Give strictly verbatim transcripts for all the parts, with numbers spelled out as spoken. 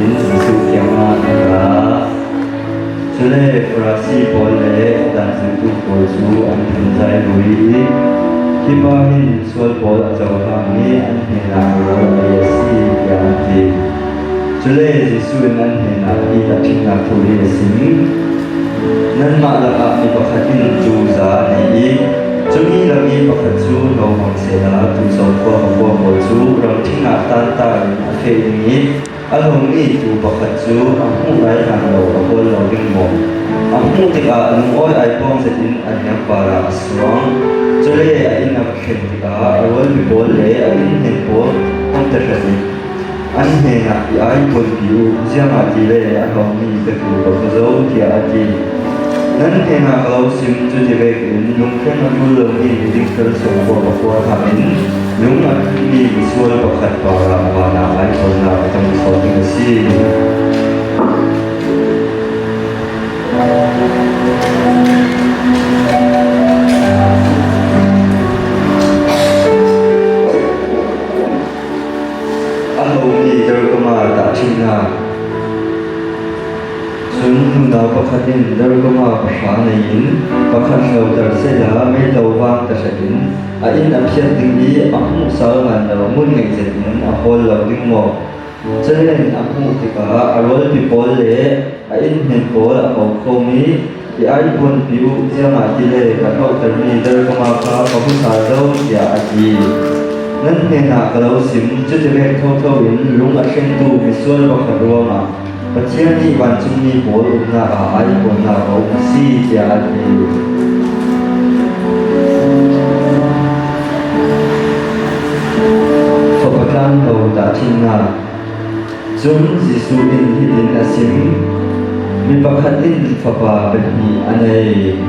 Jesu kianga a, chule Pharisee pawl le dan seitu pawl chu an themjai lui in, hipa hin suol pawl a jao hang hi an hnenga a bol a ahi asi, tia an ti. Chule Jesu in an hnenga tahthingna thu hi asim. Nanmah lakah mi pakhat in tu ja anei in, chumi lak a pakhat chu lou hon sela tu chom koma koma chu ramthing a tan tan in akhei ding in, alou mi tu pakhat chu amu lai hang lou, abol lou ding mo. Amu tik a alung oi ai pong jeh in aneng pal a asuang. Chule a in a khen tik a, aruolpi pawl le a in hnen pawl hung ta lheh in, an hnenga, "I ai ponpi u, ijeh inem itile alou mi katu kamu jou," tia ati. Nan hnenga kalou sim, chuti vekin lungthim a tul lou mi miding thil sawm koma koma in, lung a thim mi misuol pakhat pal a vana ai ponna katong sot ding asi. Alou mi darkama tahthingna. Chun nunau pakhat in darkama pahra nei in, pakhat lou tar sela mei lou vang ta lheh in, a in a phiat ding hi amu sal ngal lou, mun ngei jeh in ahol lou ding mo. Chule amu tik a, aruolpi pawl le a in hnen pawl akou khom in, "I ai ponpi u, ijeh inem itile kalou tar mi darkama kha kamu sal jou," tia ati. Nan hnenga kalou sim, chuti vek thotho in lung a thlengtu misuol pakhat ruanga Pathen in vanchung mi pawl umna a ai ponna aum asi, tia ati. Fapa tlanlou tahthingna. Chun Jesu in hitin asim, mi pakhat in fapa pahni anei.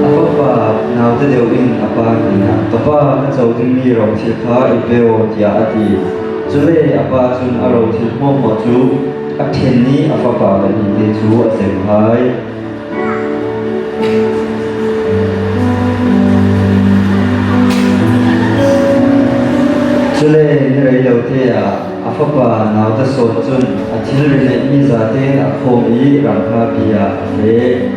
A fapa naote deu in apa hnenga, "Kapa, kachou ding mi rou thil kha eipeh o," tia ati. Chule apa chun arou thil momo chu athen in a fapa pahnite chu asem hai. Chule ni rei lou te a, a fapa naote son chun a thil rinei mi jate in akhom in ram lhapi a afe.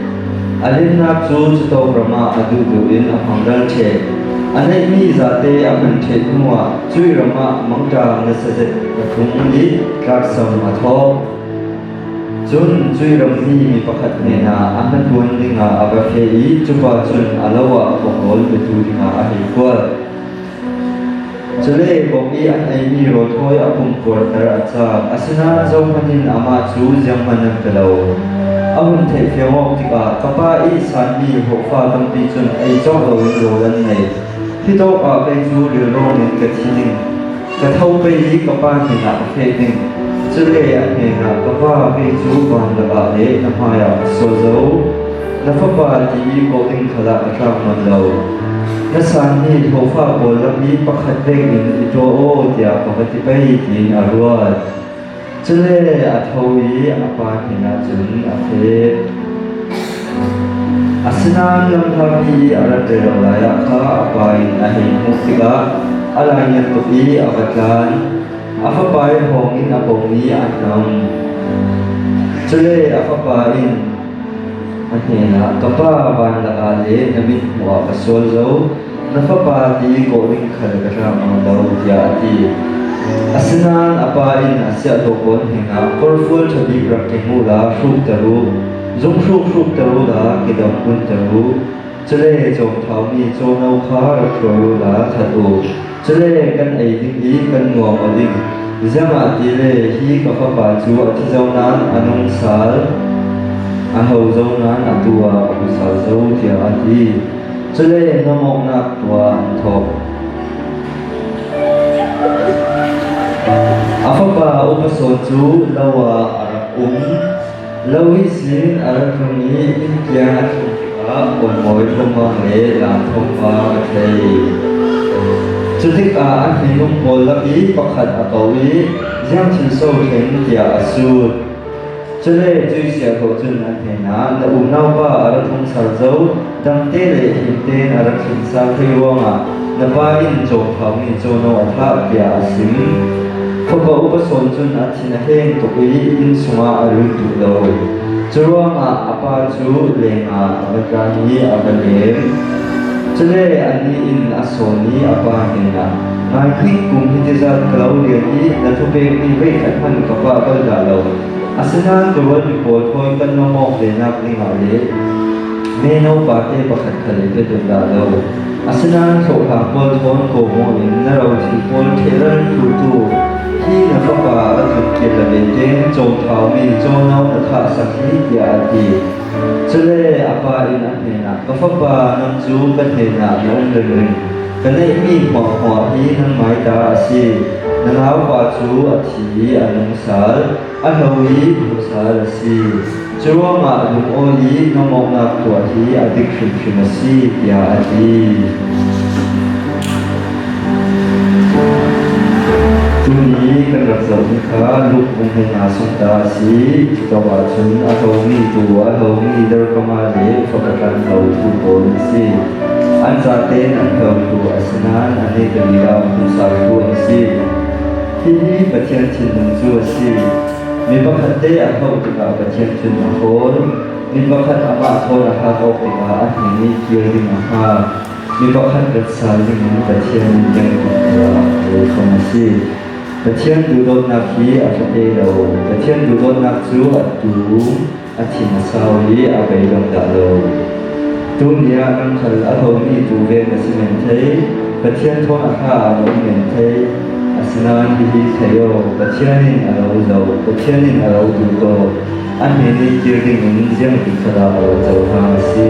A lim nak chu chutoh rama aduhduh in amangdal thei. Anei mi jate aman thei nua, chui rama mangtang nasa jep athung in tlaksam athoh. Chun chui ram mi mi pakhat hnenga a hna tuan dinga ava fe in, chupa chun alou a bokol petu dinga ahi kual. Chule bok in an ei mi rol thoi apum kual tar achak. Asinain Johan in ama chu jengman ape lou. Ahung thei fe ngok tik a, "Kapa, i san mi hohfa tampi chun ei chok lou in lou an nei. Hitobang a kei chu rilro nin kathi ding. Katho pei in kapa hnenga kafe ding. Chule ahnenga, 'Kapa, kei chu van lak a le na hmai a kasuol jou. Na fapa ti in kou ding khel a katlak man lou. Na san mi hohfa pawl lam in pakhat vek in eito o,' tia kava ti pei," tin aruat. Chule atho in apa hnenga chun afe. Asinain lampi in arat lou lai a kha apa in ahei mu tik a, alai ngen tuk in ava tlan. A fapa in hong in apom in anam. Chule a fapa in ahnenga, "Kapa, van lak a le na mit hmu a kasuol jou. Na fapa ti in kou ding khel katlak man lou," tia ati. Asinain apa in asiah doh pawl hnenga, "Kolfual thabik rak kimu la, hruk ta u. Jung hruk hruk ta u la, kidam pun ta u. Chule chomthau mi chono kha rak throi u la, that u. Chule kan ei ding in kan nuam ding. Ijeh inem itile hi ka fapa chu athi jou nan anungsal, aho jou nan atu a ahu sal jou," tia ati. Chule nomok nak tua an thok. A fapa upa son chu lou a arak um. Lou hi sin arak lhung in, in kiang athung tik a, ponmoi thum vang le lam thum vang athei. Chutik a ahnen um pawl lam in pakhat akou in, "Ijang thilsoh lheng?" tia asut. Chule chui siah ho chun ahnenga, "Na unaupa arat hung sal jou, dangte le himten arat hung sal thei ruangin, na pa in chomthau mi chono athah," tia asim. Fapa upa son chun a thin a heng tuk in, insunga a lut tuh lou. Churuanga a pa chu lenga a va tlan hi a va lem. Chule ani in a son hi a pa hnenah, "Ngai hih, kum hitijat ka lo lem hi, na thupek ni veikhat hman ka pa bal da lou. Asinain ka ruolpi pawl thawn kan mamawk ve nak dingah le, meno pate pakhat khat le pe tun da lou. Asinain thohhang pawl thawn komo in na rau thi pawl thehral tutu hi na fapa a tun kil la ve teng, chawmthau mi chawnau na thahsak hi," tia a ti. Chule a pa in a hnenah, "Ka fapa, nang chu ka hnenah na um ringring. Ka neih mi hmuahhmuah hi nang maita a si. Na naupa chu a thi a nungsal, a hlo hi hmusal a si. Churuangah lungawi mamawknak tuah hi a dik hrimhrim a si," tia a ti. Tuni kan rak zoh hi kha Luke bung hleina sung ta a si. Chutobang chun a hlo mi tu, a hlo mi darkama le fapa tlan hlo tu pawl a si. An zaten an hlo tu, asinain an neih tali a hmusal tu an si. Hihi Pathian thinlung chu a si. Mi pakhat te a hlo tikah Pathian chun a hawl. Mi pakhat amah thawn a hat awk tikah a hnenih kir ding a hak. Mi pakhat vetsal dingin Pathian in ding a hol khawm a si. Pathian duhdawtnak hi a fate lo. Pathian duhdawtnak chu a tum, a thin a sau hi a beidong dah lo. Tuni ah nang khal a hlo mi tu veng na si men thei, Pathian thawn a hla a na um men thei. Asinain hihi thei aw, Pathian in a lo zo, Pathian in a lo duhdaw, a hnenih kir dingin ziang tik khat ah a lo zo hang a si.